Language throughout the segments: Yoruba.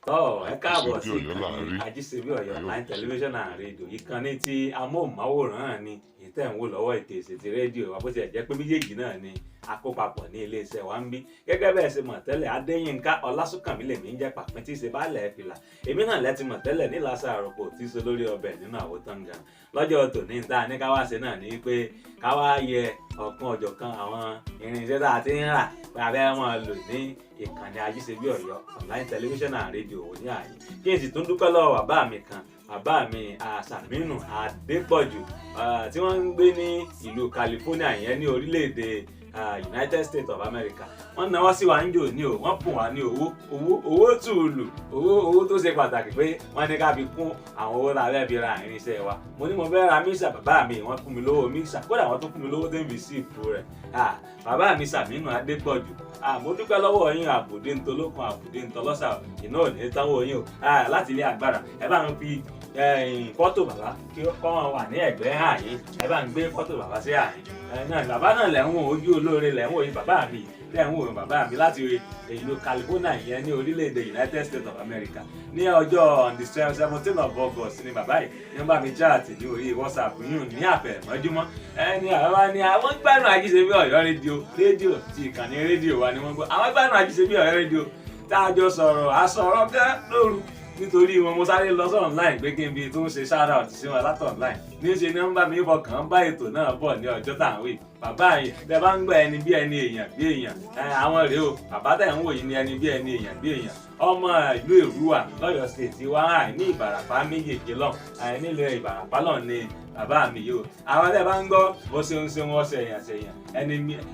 Tọ́ ẹ káàbọ̀ Àjíṣebí sí Ọ̀yọ́ là ń ìkànnì rí, Ajíṣebí Ọ̀yọ́ Ọ̀yọ́ ò online ní ṣe bí television and radio. Ìkànnì tí amóhùnmáwòrán ni ìtẹ̀ ń wò lọ́wọ́ ètò ìṣètì rédíò wa, bó ti ẹ̀ jẹ́ pé méjèèjì náà ni akópapọ̀ ní iléeṣẹ́ wa ń bí. Gẹ́gẹ́ bẹ́ẹ̀ ṣe mọ̀ tẹ́lẹ̀, Adéyínká Ọlásùnkànmí lèmi ń jẹ́, Pàpín tí í ṣe baálẹ̀ fìlà. Èmi náà lẹ́ti mọ̀ tẹ́lẹ̀ nílàsà àròpọ̀ tí í ṣe lórí ọbẹ̀ nínú àwòtán gan. Lọ́jọ́ tòní, tá a ní ká wá ṣe náà ní pé ká wá yẹ ọ̀kan ọ̀jọ̀kan àwọn irinṣẹ́ tá a ti ń rà pé a fẹ́ máa lò ní ìkànnì Ajíṣebí Ọ̀yọ́ online television and radio wò ní ààyè. Kí n sì tún dúpẹ́ lọ́wọ́ bàbá mi kan, bàbá mi Sàmínù Adépọ̀jù, tí wọ́n ń gbé ní ìlú California yẹn ní orílẹ̀-èdè United States of America. Wọ́n náwó sí wa ń jò ní o, wọ́n bùn wá ní owó, owó, owó tùlù, owó, owó tó ṣe pàtàkì, pé wọ́n ní ká fi kún àwọn owó tá a fẹ́ fi ra irinṣẹ́ wa. Mo ní mo fẹ́ ra mixer, bàbá mi wọ́n fún mi lówó mixer, kódà wọ́n tún fún mi lówó tó ń fi sí ìpò rẹ̀. Bàbá mi Sàmínù Adépọ̀jù, mo dúpẹ́ lọ́wọ́ yín. Àbùdé ntolókun, àbùdé ntọlọ́sà, iná ò ní táwọn yín o láti ilé agbára. Ẹ bá ń fi fọ́tò bàbá kí kọ́ wọn wà ní ẹ̀gbẹ́ àyín. Ẹ bá ń gbé fọ́tò bàbá sí àyín náà. Bàbá náà lẹ̀ ń wò, ojú olóore lẹ̀ ń wò yín, bàbá mi lẹ̀ ń wò, bàbá mi láti ìlú California yẹn ní orílẹ̀-èdè United States of America. Ní ọjọ́ on the 17 of August ni bàbá yìí ní wọ́n bá mi chat ní orí WhatsApp yìí ní àfẹ̀mọ́júmọ́. Ẹni àwọn ni àwọn gbádùn Ajíṣebí Ọ̀yọ́ rédíò, rédíò ti ìkànnì rédíò wa ni wọ́n gbọ́. Àwọn gbádùn Ajíṣebí Ọ̀yọ́ rédíò tá a jọ sọ̀rọ̀, a sọ̀rọ̀ gán lóru. Nítorí wọn, mo sáré lọ sí online pé kí n fi tó ń ṣe shout out sí wọn látọ̀ online. Níṣẹ́ ni wọ́n bá mi fọkàn bá ètò náà bọ̀ ní ọjọ́ tá à ń wí. Bàbá yìí tẹ bá ń gbọ́ ẹni bí ẹni, èèyàn bí èèyàn, àwọn rèé o. Bàbá tẹ̀ ń wò yìí ni ẹni bí ẹni, èèyàn bí èèyàn, ọmọ ìlú Èrúwà lọ́yọ̀ State wá ní Ìbàràpá méjèèjì lọ, nílẹ̀ Ìbàràpá lọ ni bàbá mi yìí o. Àwọn tẹ bá ń gbọ́ ó ṣeun ṣeun, ọ̀sẹ̀ èèyàn ṣèyàn,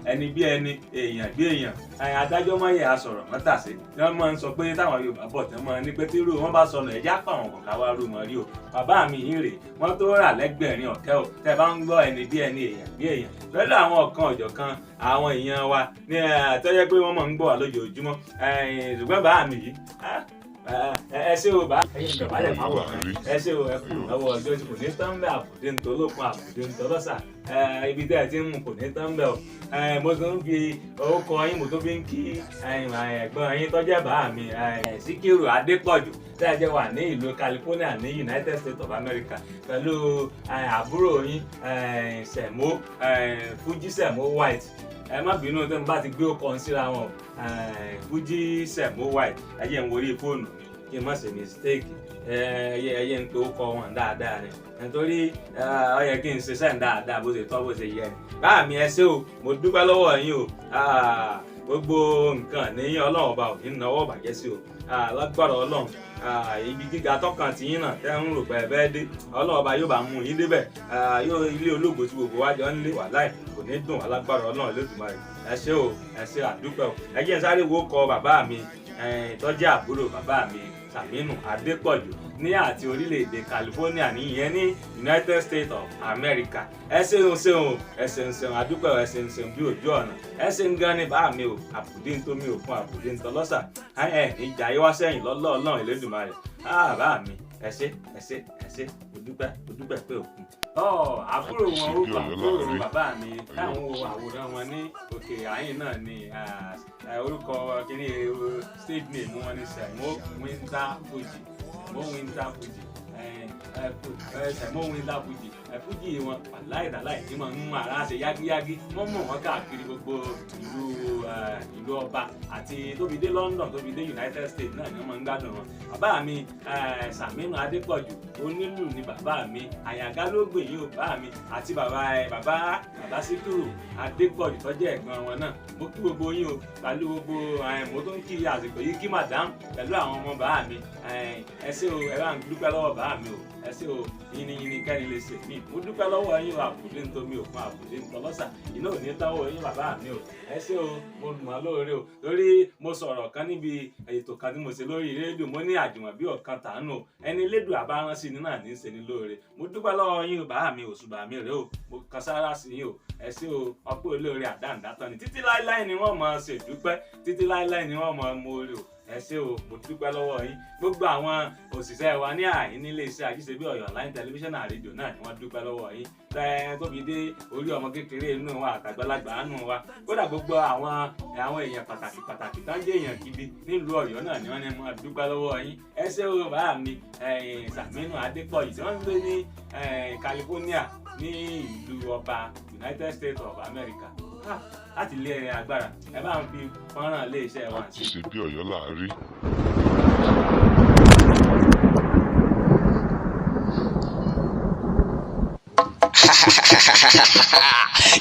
ẹni bí ẹni, èèyàn bí èèyàn, adájọ́ mọ́yẹ̀, asọ̀rọ̀ mọ́tàsí ni wọ́n máa ń sọ pé táwọn Yorùbá bọ̀ tẹ́ mọ́ ní pé tí irú wọn bá sọnù, ẹ̀já pa àwọn kọ̀ọ̀ká wá rú wọn rí o. Bàbá mi yìí rèé, wọ́n tó rà lẹ́gbẹ̀rin ọ̀kẹ́ o. Tẹ́ bá ń gbọ́ ẹni bí ẹni, èèyàn bí èèyàn, pẹ̀lú àwọn ọ̀kan ọ̀jọ̀kan àwọn èèyàn wa ní tó jẹ́ pé wọ́n máa ń gbọ́ wa lójoojúmọ́. Ṣùgbọ́n bàbá mi yìí, ẹ ṣé o bá ẹ̀yin ìjọba fáwọn ẹ ṣé o. Ẹ kú ìnáwó ọjọ́ tí kò ní tán bẹ́ẹ̀. Àbùdé ń tolókun, àbùdé ń tọlọ́sà, ibi tẹ́ ẹ ti ń mú kò ní tán bẹ́ẹ̀ o. Mo tún fi orúkọ yín, mo tún fi ń kí ẹ̀gbọ́n yín tó jẹ́ bàá mi, Síkírù Adépọ̀jù, tẹ́ ẹ jẹ́ wà ní ìlú California ní United States of America, pẹ̀lú àbúrò yín, Sẹ̀mó Fuji, Sẹ̀mó White. Ẹ má bínú tí mo bá ti gbé ọkọ̀ ń síra wọn. Fuji Sẹ̀mó White, ẹ jẹ́ n wo orí fóònù mi kí n má ṣe mistake. Ẹ yẹ ń pe ó kọ wọn dáadáa ni, nítorí ó yẹ kí n ṣiṣẹ́ dáadáa bó ṣe tọ́, bó ṣe yẹ ni. Báà mi, ẹ ṣé o, mo dúpẹ́ lọ́wọ́ yín o. Gbogbo nǹkan ní Ọlọ́run Ọba ò ní náwó bàjẹ́ sí o. Lágbára Ọlọ́run, ibi gíga tọkàn tí yín náà tẹ́ ń rò pé ẹ fẹ́ dé, Ọlọ́run Ọba yóò bá mú yín débẹ̀. Yóò ilé ológo tí gbogbo wa jọ ń lé wàláì kò ní dùn wá lágbára Ọlọ́run Olódùmarè. Ẹ ṣé o, ẹ ṣé, àdúpẹ́ o. Ẹ jẹ́ n sáré wo kọ bàbá mi tó jẹ́ àbúrò bàbá mi, Sàmínù Adépọ̀jù, ní àti orílẹ̀-èdè California níyẹn ní United States of America. Ẹ ṣeun ṣeun, ẹ ṣeun ṣeun, àdúpẹ́. Ẹ ṣeun ṣeun bí ojú ọ̀nà. Ẹ ṣeun gan ni bá mi o. Àbùdí ń tómi òkun, àbùdí ń tọlọ́sà, ẹ ìjà yìí wá sẹ́yìn lọ́lọ́ Ọlọ́run Elédùmarè. Bá mi, ẹ ṣé, ẹ ṣé, ẹ ṣé, mo dúpẹ́, mo dúpẹ́ pé òkun. Ọ àbúrò wọn, orúkọ àbúrò bàbá mi táwọn wo àwòrán wọn ní òkè àyìn náà ni orúkọ kìíní, stage name wọn ni Semo Winter Fuji, Semo Winter Fuji, Semo Winter Fuji. Fuji wọn wàláì ní mọ̀ ń mú ara ṣe yágíyágí. Wọ́n mọ̀ wọ́n káàkiri gbogbo ìlú, ìlú ọba àti tó fi dé London, tó fi dé United States náà ni wọ́n máa ń gbádùn wọn. Bàbá mi Sàmínú Adépọ̀jù, onílù ni bàbá mi, àyàgá ló gbè yín o bàbá mi, àti bàbá ẹ bàbá bàbá Síkírù Adépọ̀jù tó jẹ́ ẹ̀gbọ́n wọn náà. Mo kí gbogbo yín o pẹ̀lú gbogbo mo tó ń kí àsìkò yìí, kí madam pẹ̀lú àwọn ọmọ bàbá mi. Ẹ ṣé o, ẹ bá ń dúpẹ́ lọ́wọ́ bàbá mi o. Ẹ ṣé o, yínníyínní kẹ́ni lè ṣe mí. Mo dúpẹ́ lọ́wọ́ yín o. Àbùdé ń tomi òkun, àbùdé ń tọlọ́sà, iná ò ní táwọ̀ yín bàbá mi o. Ẹ ṣé o, mo mọ̀ ọ́ lóore o, torí mo sọ̀rọ̀ kan níbi ètò kan tí mo ṣe lórí rédíò. Mo ní àjùmọ̀bí ọ̀kan tàánù o, ẹni lédùn àbárán sí ni náà ní í ṣe ni lóore. Mo dúpẹ́ lọ́wọ́ yín o bàbá mi, òṣùbà mi rèé o. Mo kan sára sí yín o. Ẹ ṣé o. Ọpẹ́ olóore àdáǹdátán ni. Títí láéláé ni wọ́n máa ṣèdúpẹ́, títí láéláé ni wọ́n máa mórí o. Ẹ ṣé o, mo dúpẹ́ lọ́wọ́ yín. Gbogbo àwọn òṣìṣẹ́ wa ní àyín nílé iṣẹ́ Ajíṣebí Ọ̀yọ́ online television and radio náà ni wọ́n dúpẹ́ lọ́wọ́ yín, tẹ́ tó fi dé orí ọmọ kékeré inú wa àtàgbàlagbà nù wa. Kódà gbogbo àwọn èèyàn pàtàkì pàtàkì tó ń jẹ́ èèyàn gidi nílùú Ọ̀yọ́ náà ni wọ́n ní mo dúpẹ́ lọ́wọ́ yín. Ẹ ṣé o bàá mi Sàmínú Adépọ̀jù tí wọ́n ń gbé ní California ní ìlú ọba United States of America. Láti ilé agbára ẹ bá ń fi fọ́nrán ilé iṣẹ́ wa sí. Àjíṣebí Ọ̀yọ́ là á rí.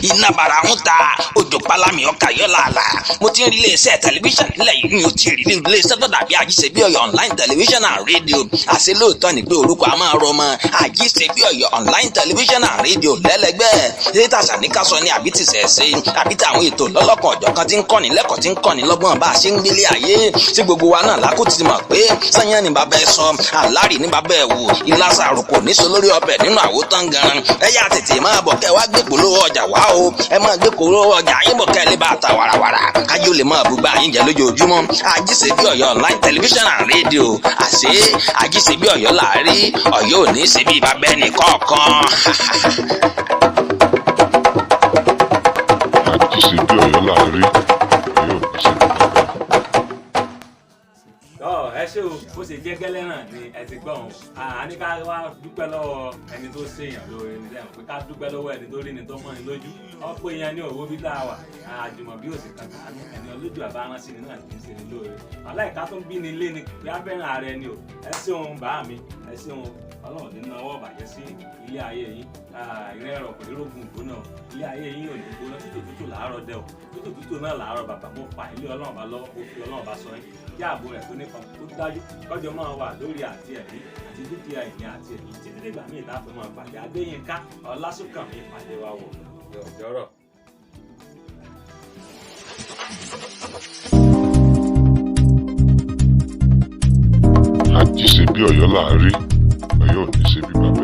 Iná bara ń ta òjò pálámì ọkà yọ làálà. Mo ti ń rí iléeṣẹ́ tẹlifíṣàn nílẹ̀ yìí, mi ò tí ì rí iléeṣẹ́ tó dàbí Àjíṣebí Ọ̀yọ́ online television and radio. Àṣé lóòótọ́ ni pé orúkọ a máa rọ ọmọ. Àjíṣebí Ọ̀yọ́ online television and radio lẹ́lẹ́gbẹ́ ṣé tàṣà ní ká sọ ní àbí ti ṣẹ̀ṣẹ̀ àbí tàwọn ètò lọ́lọ́kan ọ̀jọ̀kan tí ń kọ́ni lẹ́kọ̀ọ́, tí ń kọ́ni lọ́gbọ́n bá a ṣe ń gbélé ayé. Tí gbogbo wa náà lákò ti mọ̀ pé sanyán ni bàbá ẹ sọ, àlárì ní bàbá ẹ wò, ìlàsà àròkò níṣó lórí ọbẹ̀ nínú àwòtán garan. Ẹ yá tètè máa bọ̀ kẹ́ wá gbé polówó ọjà wá o. Ẹ máa gbé polówó ọjà yín bọ̀ kẹ́ lè bá ta wàràwàrà, kájú lè máa bùgbà yín jẹ lójoojúmọ́. Àjíṣebí Ọ̀yọ́ online television and radio. Àṣé Àjíṣebí Ọ̀yọ́ là á rí, Ọ̀yọ́ ò ní ṣe bí bàbá ẹnì kọ̀ọ̀kan. Àjíṣebí Ọ̀yọ́ là á rí, Ọ̀yọ́ ò ní ṣe bí bàbá ẹnì. Tọ́ ẹ ṣé o, bó ṣe jẹ́ gẹ́lẹ́ náà ni ẹ ti gbọ́ òun. Àní ká wá dúpẹ́ lọ́wọ́ ẹni tó ṣèyàn lóore ní sẹ́wọ̀n pé ká dúpẹ́ lọ́wọ́ ẹni tó rí ni tó mọ́ ni lójú. Ọ̀pọ̀ èèyàn ní òwò bí tá a wà àjùmọ̀ bí òsì kan kàánú ẹni olójú àbá rán sí ni náà kì í ṣe ni lóore. Aláìka tó ń bí ni lé ni pé á fẹ́ràn ara ẹni o. Ẹ ṣeun bàá mi, ẹ ṣeun. Ọlọ́run ní náwó ọ̀bàjẹ́ sí ilé ayé yín. Ìrẹ́ ẹ̀rọ kò ní rógun gbóná, ilé ayé yín ò ní gbóná. Tútù tútù làárọ̀ dẹ o, tútù tútù náà làárọ̀ bàbá. Mo fà ilé Ọlọ́run bá lọ́wọ́, mo fi Ọlọ́run bá sọ yín kí ààbò rẹ̀ tó nípa tó dájú kọjọ máa wà lórí àti ẹ̀mí àti dúkìá ìní àti ẹ̀mí títí dìgbà míì láti máa pàdé. Adéyínká Ọlásùnkànmí ìpàdé wa wọ̀ yọ̀jọ́rọ̀. Àjíṣebí Ọ̀yọ́ là á rí, Ọ̀yọ́ ò ní ṣe bí bàbá.